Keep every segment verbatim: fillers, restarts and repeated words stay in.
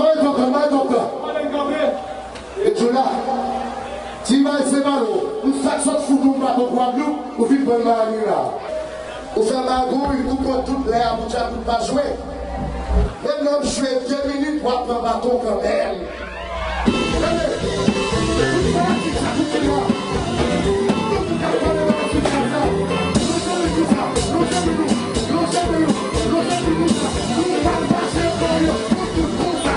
Mwen kontan, mwen kontan. E Djoula, T-Vice se malo, ou sa k sot fout ou baton Gwadloup, ou vin pran m a Anira. Ou fè magouy, ou pran tout lè a pou Djakout pa jwe. Menm lè w ap jwe de minit, w ap pran baton kanmenm. Tande! Tout fanatik sa, tout fanatik sa. Tout moun k ap pale nan ti sa, lonje men nou, lonje men nou, lonje men nou, lonje men nou sa. Nou pa pase ankò yo, nou tout konsa.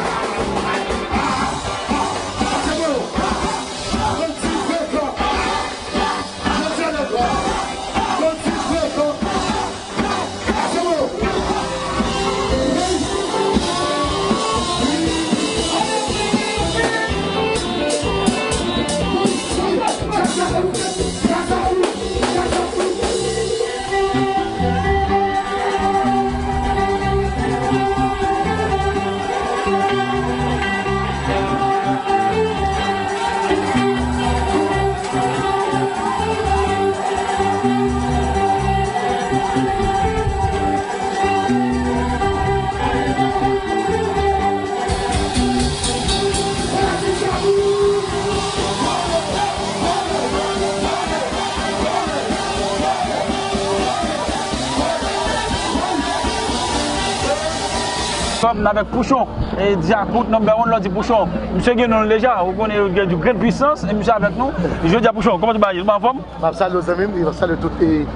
Ansanm avèk Pouchon, e Djakout number one, lè w di Pouchon. Misye gen non l deja, ou konnen, gen du grand puissance, e misye avèk nou. Jodi a, Pouchon, kòman ti bagay ye? Ou anfòm? M ap salye w, zanmi m, e m ap salye tout, e,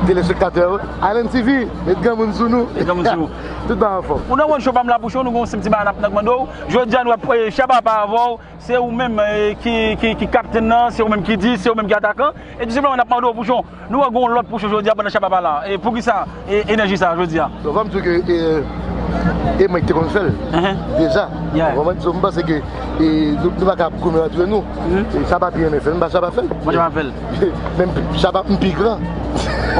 telespektatè yo. Island T V, met granmoun sou nou. Met granmoun sou nou. Tout bagay anfòm. Ou nan one show pa m la, Pouchon, nou gen yon senp ti bagay n ap, n ap mande w. Jodi a, nou ap, e, Shabba pa avè w. Se ou menm, e, ki, ki, ki kaptenn nan, se ou menm ki dis, se ou menm ki atakan. E tou senpleman, n ap mande w, Pouchon, nou wè gen yon lòt Pouchon jodi a pandan Shabba pa la. E poukisa, e, enèji sa a jodi a? Bon, fò m di w ke, e, e mwen ki te konn fè l deja. Ou konprann? So, m panse ke, e, nou, nou pa ka ap goumen antre nou. E Shabba pi renmen fè l, m pa Shabba fè l. Mwen Shabba fè l. Menm Shabba, m pi gran.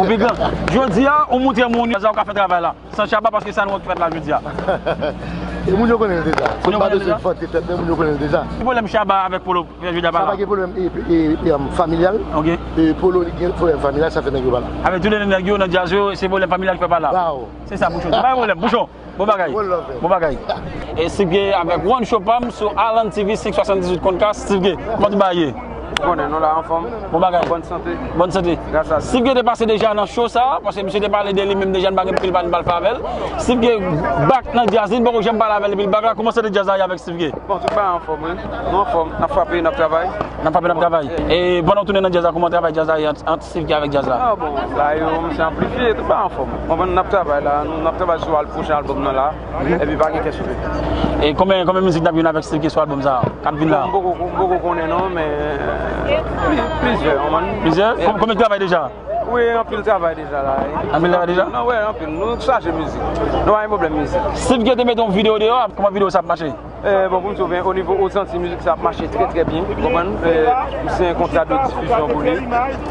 Ou pi gran. Jodi a, ou montre moun sa ou ka fè travay la. San Shabba, paske sa nou wè k fèt la jodi a. E moun yo konnen l deja. Moun yo konnen l deja? Vante tèt mwen, moun yo konnen l deja. Ki pwoblèm Shabba avèk Polo fè jodi a pa la? Shabba gen pwoblèm, e, e, e, um, familyal. Ok. E Polo li gen pwoblèm familyal, sa fè nèg yo pa la. Avèk tou de nèg yo nan djaz yo, se pwoblèm familyal ki fè pa la. Bravo. Se sa, Pouchon. Pa gen pwoblèm, Pouchon. Bon bagay. Bon bagay. E Steve Gay avèk One Show pa m sou Island T V six swasanndizwit Concast. Steve Gay, kòman ti bagay ye? Ou konnen, nou la anfòm. Bon bagay. Bòn sante. Bòn sante. Gras a Dye. Steve Gay te pase deja nan show sa a, paske misye te pale de li menm deja, n pa gen pil pale, n pral fè avè l. Steve Gay back nan djaz, li n poko janm pale avè l depi l back la. Kòman sante djaz la ye avèk Steve Gay? Bon, tout bagay anfòm, wi. Nou anfòm, n ap frape, n ap travay. N ap frape, n ap travay. E pandan w tounen nan djaz la, kòman travay djaz la ye ant, ant Steve Gay avèk djaz la? Ah bon, la yo, misye anplifye, tout bagay anfòm. Konprann, n ap travay la, nou, n ap travay sou al-, pwochen albòm nan la. Epi pa gen kè sove. E konbyen, konbyen mizik n ap jwenn avèk Steve Gay sou albòm sa a? K ap vin la? Bon, m poko, m poko konnen non, men pli-, plizyè, w konprann? Plizyè? Yeah. Konbyen, konbyen travay deja? Wi, anpil travay deja la, wi. Anpil travay deja? Non, wè, anpil. Nou chaje mizik. Nou pa gen pwoblèm mizik. Steve Gay te mete yon videyo deyò, kòman videyo sa ap mache? Eh, bon, pou m di w, o nivo Ozanti, mizik sa ap mache trè, trè byen, w konprann? Eh, m siyen yon kontra de difizyon pou li.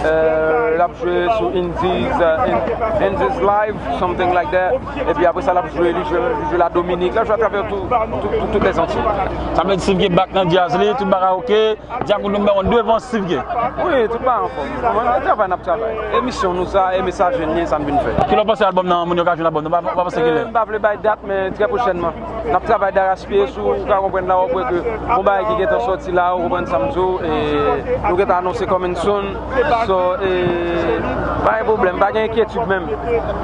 Eh, l ap jwe sou Indies, eh, In-, Indies Live, something like that. Epi apre sa, l ap jwe, li jwe, li jwe la Dominik, l ap jwe atravè tout, tout, tout, tout lèzanti. Sa vle di Steve Gay back nan djaz li, tout bagay oke, Djakout number one devan Steve Gay. Wi, tout bagay anfòm. Konprann? Se travay n ap travay. E misyon nou sa, e mesaj jèn li, sa n vin fè. Kilè w panse albòm nan, moun yo ka jwenn albòm nan? Ou pa, ou pa panse kilè? Eh, m pa vle bay dat, men trè pwochènman. N ap travay daraspye sou, ou ka konprann la, w ap wè ke yon bagay ki gentan sòti la, ou konprann sa m di w, e nou gentan anonse coming soon. So, e, pa gen pwoblèm, pa gen enkyetid menm.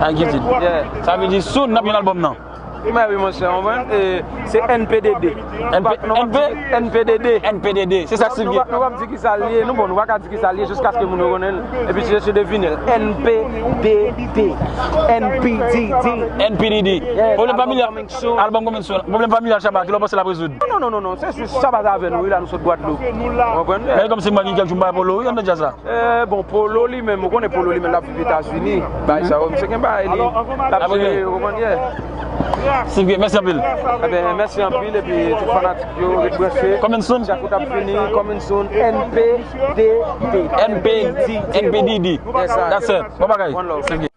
Pa enkyetid. Yeah. Sa vle di soon, n ap jwenn albòm nan. Mwen, wi, monchè, w konprann? E, se N P D D. N P, N P? N P D D. N P D D, se sa k siyifi. Nou p ap di ki sa l ye, nou, bon, nou pa ka di ki sa l ye jiskaske moun yo konnen l. Epi se, se devine l. N P D D. N P D D. N P D D. Yes, pwoblèm familyal. Album coming soon. Pwoblèm familyal Shabba, kilè w panse l ap rezoud? Non, non, non, non, non. Se jis Shabba t avè nou, wi, la nou sot Gwadloup. Ou konprann? Men kòmsi mwen gen kèk jou m pa wè Polo, wi, anndan djaz la. Eh, bon, Polo li menm, ou konnen Polo li menm, l ap viv Etazini. Bagay sa yo, misye gen bagay li. L ap jere, ou konprann, yeah. Steve Gay, mèsi anpil. Eben, mèsi anpil, epi tout fanatik yo, ret branche. Coming soon. Djakout ap vini, coming soon, N P D D. N P, N P D D. Yes, sir. That's it. Bon bagay. One love. Steve Gay.